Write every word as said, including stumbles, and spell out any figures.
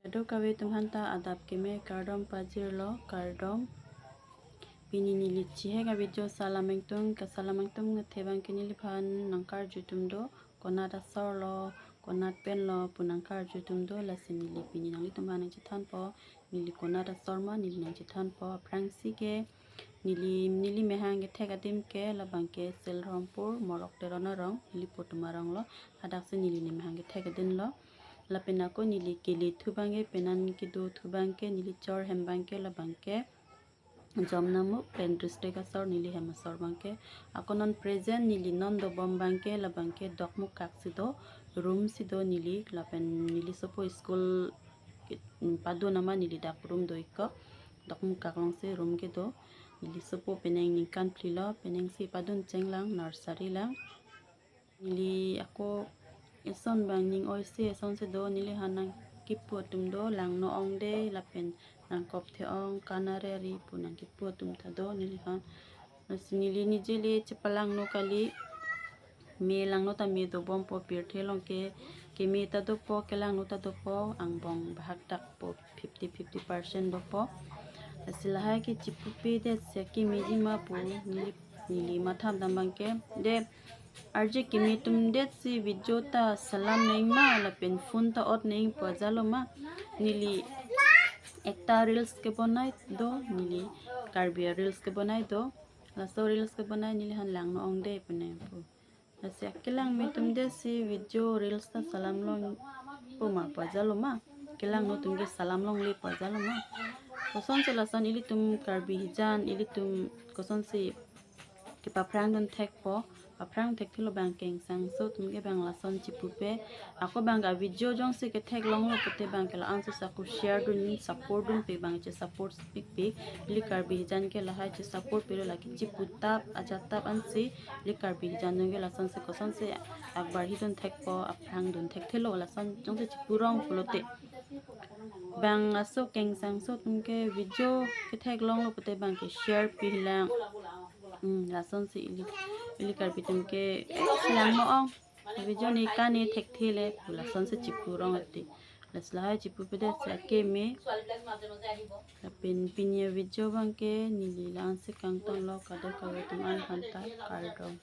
Kadokave atum aphanta adap keme kardom pajirlo, kardom. Pini neli chihek a-video salam ingtung, kasalam ingtung athe abangke neliphan nangkarju atum do, konat asor lo, konat pen lo pu nangkarju atum do, lasi neli pini nanglitum aphan nangchethanpo, neli konat asor ma neli nangchethanpo. Aphrangsi ke neli, neli mehang kethek adim ke labangke Silrampur, Morok Teron arong, neli po atum arong lo, hadaksi neli nemehang kethek adim lo. Lapen ako neli kelithu abangke, penan kedothu abangke, neli chor hem abangke labangke Jomnamuk, pen district asor, neli hem asor abangke. Ako non present neli non dobom abangke labangke Dokmoka si do, room si do neli, lapen neli sopo school ke-, padun amat neli dak room do-ikko. Dokmoka alongsi room kedo. Neli sopo penang ningkan phli lo, penang si padun chenglang, nursery lang. Neli ako eson abang ning oise eson si do, neliphan nangkipu atum do, langno ong dei lapen nangkop the ong, kanare ari pu nangkipu atum ta do neliphan. Lasi neli nijele chepalangno kali, me langno ta me dobompo, pirthe along ke keme ta dopo, kelangno ta dopo, angbong bahak dakpo, fifty fifty percent dopo. Lasi lahai ke chipupedet si akeme jima pu neli, neli mathadam abangke, de arje keme atum det si video ta salam nangji ma lapen phone ta ot nangji pu ajat lo ma? Neli ekta reels kebonai do, neli Karbi a-reels kebonai do. Laso reels kebonai neliphan langno ong dei pune pu. Lasi akelangme atum det si video reels ta salam longpo ma pu ajat lo ma? Kelangno atum ke salam longle pu ajat lo ma? Kosonsi lason ilitum Karbi hijan, ilitum kosonsi kepaphrang dun thekpo, paphrang thekthelo abang kengsangso atum ke abang lason chipupe. Ako abang a-video jongsi kethek longlo pute abangke la-ansi ako share dun, support dunpik abang, che support pikpik. Ili Karbi hijan ke lahai che support pilo, lake chiputap ajatap ansi ili Karbi hijan jong ke lasonsi kosonsi akbar hi dun thekpo, aphrang dun thekthelo, lason jongsi chipurong pulote. Abang aso kengsangso atum ke video kethek longlo pute abangke share pilang. Hmm, lasonsi ili, ili Karbi atum ke, eh, langno ong. Video ne kane thekthele pu lasonsi chipurong ati. Lasi lahai chipupedet si akeme. Lapen pini a-video abangke neli la-ansi kangtonlo, kadokave atum aphan ta kardom.